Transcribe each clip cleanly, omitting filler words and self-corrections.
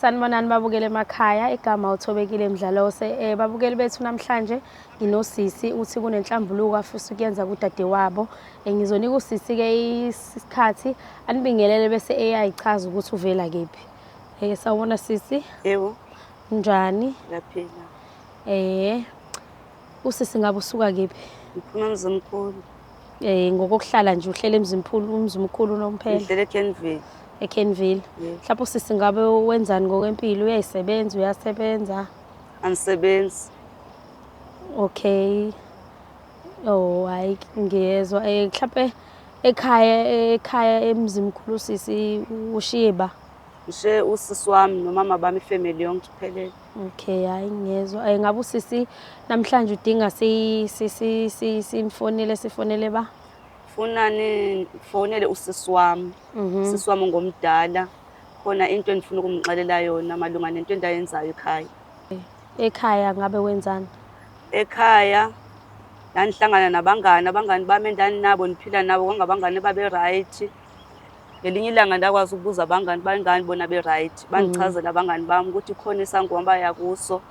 Sanibonani babukeli emakhaya, igama uThobekile Mdlalose. Babukeli bethu namhlanje nginosisi uthi kunenhlambuluko afisa ukuyenza kudadewabo. Ngizonika usisi-ke isikhathi anibingelele bese eyayichaza ukuthi uvela kephi. Sawubona sisi. Yebo. Unjani? Ngiyaphila. Usisi ngabe usuka kephi? Ngiphuma eMzimkhulu. Ngokokuhlala nje uhlele eMzimkhulu, uMzimkhulu unomphela. Ngihlele eKenville. eKenville. Mhlawumbe usisi ngabe wenzani ngokwempilo, uyayisebenza, uyasebenza? Angisebenzi. Okay. Oh, hayi ngiyezwa. Mhlawumbe ekhaya eMzimkhulu sisi ushiye ba? Ngishiye usisi wami nomama bami, ifamily yonke iphelele. Okay, hayi ngiyezwa. Ngabe usisi namhlanje udinga simfonele, sifonele ba? Funani fonele usisi wami. Usisi wami ngomdala. Khona into engifuna ukumxelela yona malunga nento endayenzayo ekhaya. Ekhaya ngabe wenzani? Ekhaya ndandihlangana nabangani, abangani bami endandinabo ndiphila nabo kwangabangani babe right. Ngelinye ilanga ndakwazi ukubuza abangani bangani bona be right. Bandichazela abangani bami ukuthi khona isangoma baya kuso.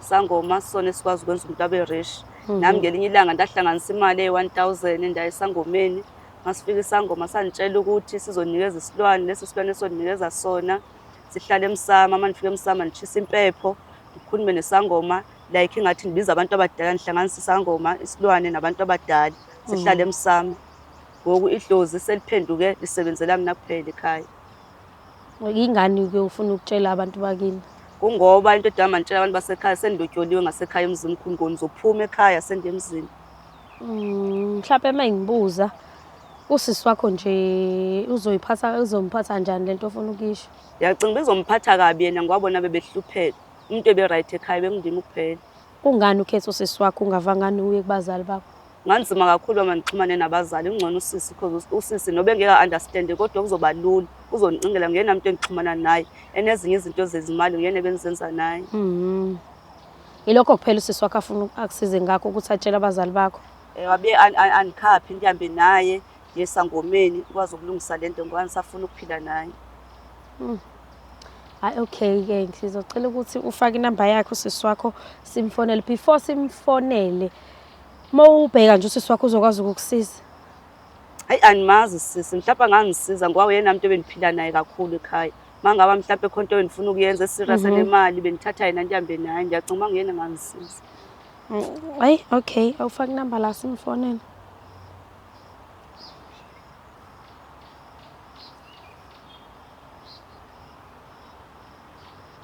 Isangoma sona esikwazi ukwenza umuntu abe rich. Nami ngelinye ilanga ndahlanganisa imali eyi-1000 ndaya esangomeni. Masifika isangoma sanditshela ukuthi sizonikeza isilwane, leso silwane esizonikeza sona sihlale emsamo. Uma ndifika emsamo nditshisa impepho, ngikhulume nesangoma like ingathi ngibiza abantu abadala, ndihlanganisa isangoma, isilwane nabantu abadala, sihlale emsamo. Ngoku idlozi seliphenduke lisebenzela mina kuphela ekhaya. Ingani-ke ufuna ukutshela abantu bakini? Kungoba into edala manditshela abantu basekhaya, sendilotyoliwe ngasekhaya eMzimkhulu, ngoku ngizophuma ekhaya sendiya emzini. Mhlawumbe uma ngibuza usisi wakho nje uzoyiphatha, uzomphatha njani lento ofuna ukuyisho? Ngiyacinga bezomphatha kabi yena ngoba bona bebehlupheka. Umuntu ebe-right ekhaya bekundimi kuphela. Kungani ukhetha usisi wakho ungavangani uye kubazali bakho? Nganzima kakhulu uma ngixhumane nabazali, kungcono usisi because usisi noba engeke understand kodwa kuzoba lula, uzonicingela nguyena muntu engixhumana naye. Enezinye izinto zezimali nguyena ebengizenza naye. Yilokho kuphela usisi wakho afuna akusize ngakho ukuthi atshele abazali bakho? Wabe andikhaphi ndihambe naye ndiye esangomeni ukwazi ukulungisa le nto ngoba ngisafuna ukuphila naye. Hayi okay-ke, ngizocela ukuthi ufake inamba yakhe usisi wakho simfonele. Before simfonele, uma ubheka nje usisi wakho uzokwazi ukukusiza? Hayi andimazi sisi, mhlawumbe angangisiza ngoba uyena muntu ebendiphila naye kakhulu ekhaya. Uma ngaba mhlawumbe khona into ebendifuna ukuyenza eserious enemali, bendithatha yena ndihambe naye, ndiyacinga uma nguyena angangisiza. Hayi okay, awufake inamba la simfonele.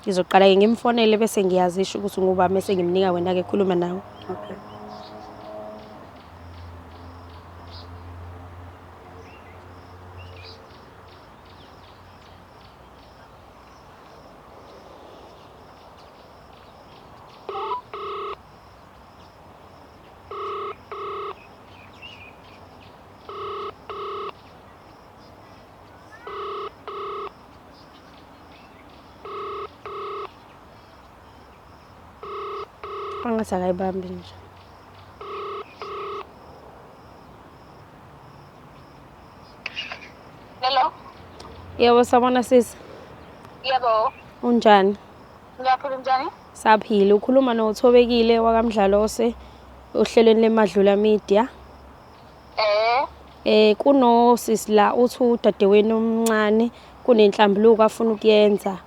Ngizoqala-ke ngimfonele bese ngiyazisho ukuthi ngubani bese ngimnika wena-ke khuluma nawe. Okay. Angathi akayibambi nje. Hello. Yebo, sawubona sisi. Yebo. Unjani? Ngiyaphila, unjani? Saphila. Ukhuluma noThobekile wakaMdlalose ohlelweni leMadlula Media. Kunosisi la uthi udadewenu omncane kunenhlambuluko afuna ukuyenza.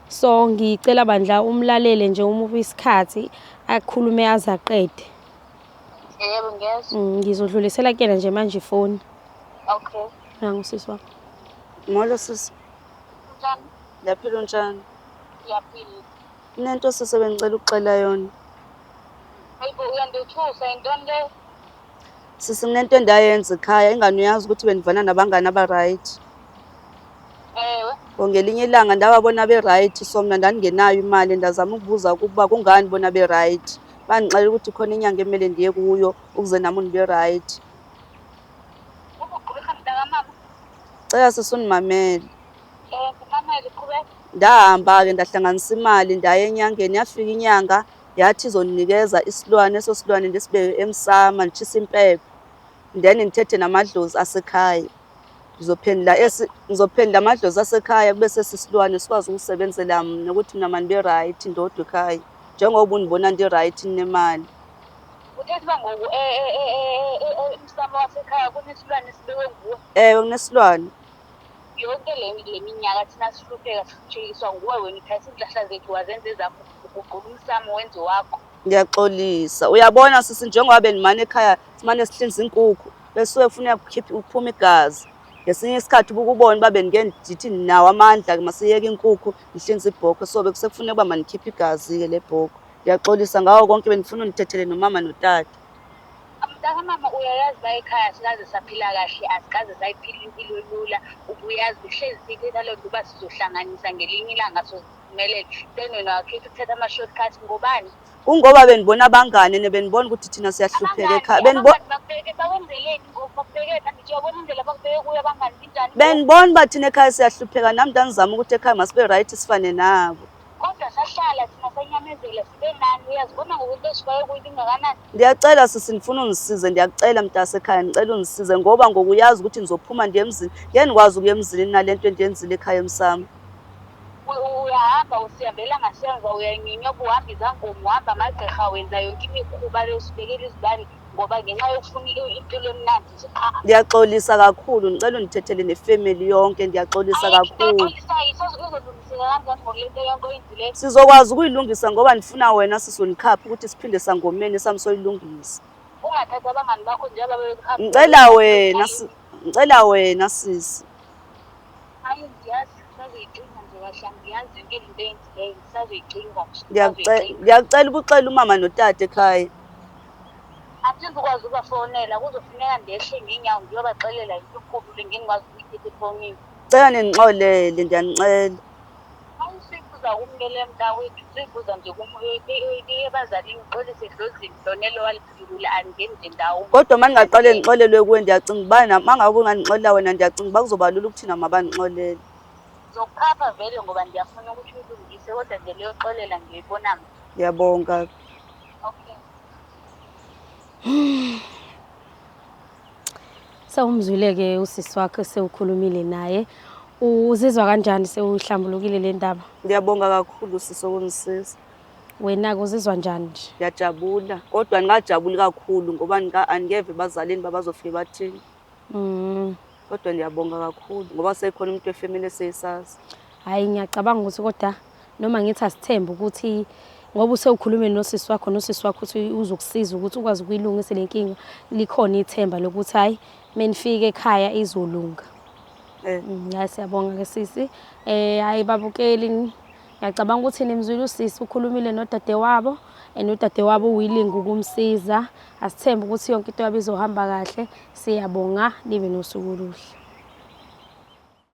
So ngicela bandla umlalele nje umuphe isikhathi akhulume aze aqede. Yebo, ngiyezwa. Ngizodlulisela kuyena nje manje ifoni. Okay. Nangu sisi wakho. Molo sisi. Unjani? Ngiyaphila, unjani? Ngiyaphila. Kunento sisi ebengicela ukuxela yona. Hayibo, uyandithusa, yintoni le? Sisi, kunento endayenza ekhaya, ingane uyazi ukuthi bendivana nabangani aba-right. Ewe. Ngelinye ilanga ndababona be-right, so mna ndandingenayo imali, ndazama ukubuza ukuba kungani bona be-right. Bandixelela ukuthi khona inyanga emele ndiye kuyo ukuze nami ndibe right. Ubuqhubeka mntakamama? Cela sisi undimamele. Ngimamele, qhubeka. Ndahamba-ke ndahlanganisa imali ndaya enyangeni, yafika inyanga yathi izondinikeza isilwane, eso silwane ndisibeke emsamo nditshise impepho. Then ndithethe namadlozi asekhaya. Ngizophendula ngizophendula amadlozi asekhaya kube sesisilwane sikwazi ukusebenzela mna ukuthi mina manibe right ndodwa ekhaya. Njengoba undibona ndi-right nemali. Uthetha uba ngoku emsamo wasekhaya kunesilwane esibekwe nguwe? Ewe, kunesilwane. Yonke le minyaka thina sihlupheka sihluphekiswa nguwe wena uthatha izinhlahla zethu wazenza ezakho uguqula umsamo wenze wakho. Ngiyaxolisa. Uyabona sisi njengoba benimane ekhaya simane sihlinza inkukhu besuke kufuneka kukhiphe uphume igazi. Ngesinye isikhathi ubukubona uba bendike ndithi ndinawo amandla-ke masiyeke inkukhu ngihlinze ibhokhwe so bekusekufuneka uba mandikhiphe igazi-ke le bhokhwe. Ngiyaxolisa ngawo konke bendifuna undithethele nomama notata. Mntakamama uyayazi uba ekhaya asikaze saphila kahle asikaze sayiphila impilo elula ubuyazi uhlezi siyithetha loo nto uba sizohlanganisa ngelinye ilanga soziphumelele then wena wakhetha ukuthatha ama-shortcut ngobani? Kungoba bendibona abangane ne bendibona ukuthi thina siyahlupheka ekhaya. Abangani bakubeke bakwenzeleni ngoku bakubeke angithi uyabona indlela abakubeke kuyo abangani injani? Bendibona uba thina ekhaya siyahlupheka nami ndandizama ukuthi ekhaya masibe right sifane nabo. Kodwa sahlala thina sanyamezela sibe nani uyazibona ngokuthi esifake kuyo ingakanani? Ndiyacela sisi ndifuna undisize ndiyakucela mntasekhaya ndicela undisize ngoba ngoku uyazi ukuthi ndizophuma ndiye emzini. Ngeke ndikwazi ukuya emzini nale nto endiyenzile ekhaya emsamo. Uyahamba usihambela ngasemva uyanyenyoba uhamba izangoma uhamba amagqirha wenza yonke imikhuba le usibekela izibani ngoba ngenxa yokufuna impilo emnandi nje qha. Ndiyaxolisa kakhulu ndicela undithethele nefemeli yonke ndiyaxolisa kakhulu. Izolungiseka kanjani ngokule nto yonke oyenzileyo? Sizokwazi ukuyilungisa ngoba ndifuna wena sisi undikhaphe ukuthi siphinde sangomeni sami soyilungisa. Ungathathi abangani bakho njengoba bebekuhamba. Ngicela wena ngicela wena sisi. Hayi ngiyazi ngisazoyicinga nje kahle angiyazi yonke le nto eyenzileyo ngisazoyicinga nje. Ngiyakucela ubuxele umama notata ekhaya. Andizukwazi ubafonela kuzofuneka ndehle ngeenyawo ndiyobaxelela into enkulu le ngengikwazi ukuyithetha efowunini. Cela nindixolele ndiyanicela. Awusibuza kumele mntakwethu sibuza nje ebazalini uxolise edlozini lona elo waliphendula angeni nje ndawo. Kodwa uma ndingaqale ndixolelwe kuwe ndiyacinga uba uma ngabe ungandixolela wena ndiyacinga uba kuzoba lula ukuthina mabandixolele. Ngizokukhapha vele ngoba ndiyafuna ukuthi uyilungise kodwa nje leyo xolela ngiyoyibona mna. Ngiyabonga. Okay. Sewumzwile-ke usisi wakho sewukhulumile naye. Uzizwa kanjani sewuhlambulukile le ndaba? Ngiyabonga kakhulu sisi ukungisiza. Wena-ke uzizwa njani nje? Ngiyajabula kodwa ngingajabuli kakhulu ngoba angikeve ebazalini uba bazofike bathini. Kodwa ngiyabonga kakhulu ngoba sekhona umuntu wefemeli eseyisazi. Hhayi ngiyacabanga ukuthi kodwa noma ngithi asithembe ukuthi ngoba usewukhulumile nosisi wakho nosisi wakho uthi uzokusiza ukuthi ukwazi ukuyilungisa le nkinga likhona ithemba lokuthi hhayi menifika ekhaya izolunga. Hhayi siyabonga ke sisi. Hhayi babukeli ngiyacabanga ukuthi nimzwile usisi ukhulumile nodadewabo and udadewabo uwilling ukumsiza. Asithembe ukuthi yonke into yabo izohamba kahle. Siyabonga nibe nosuku oluhle.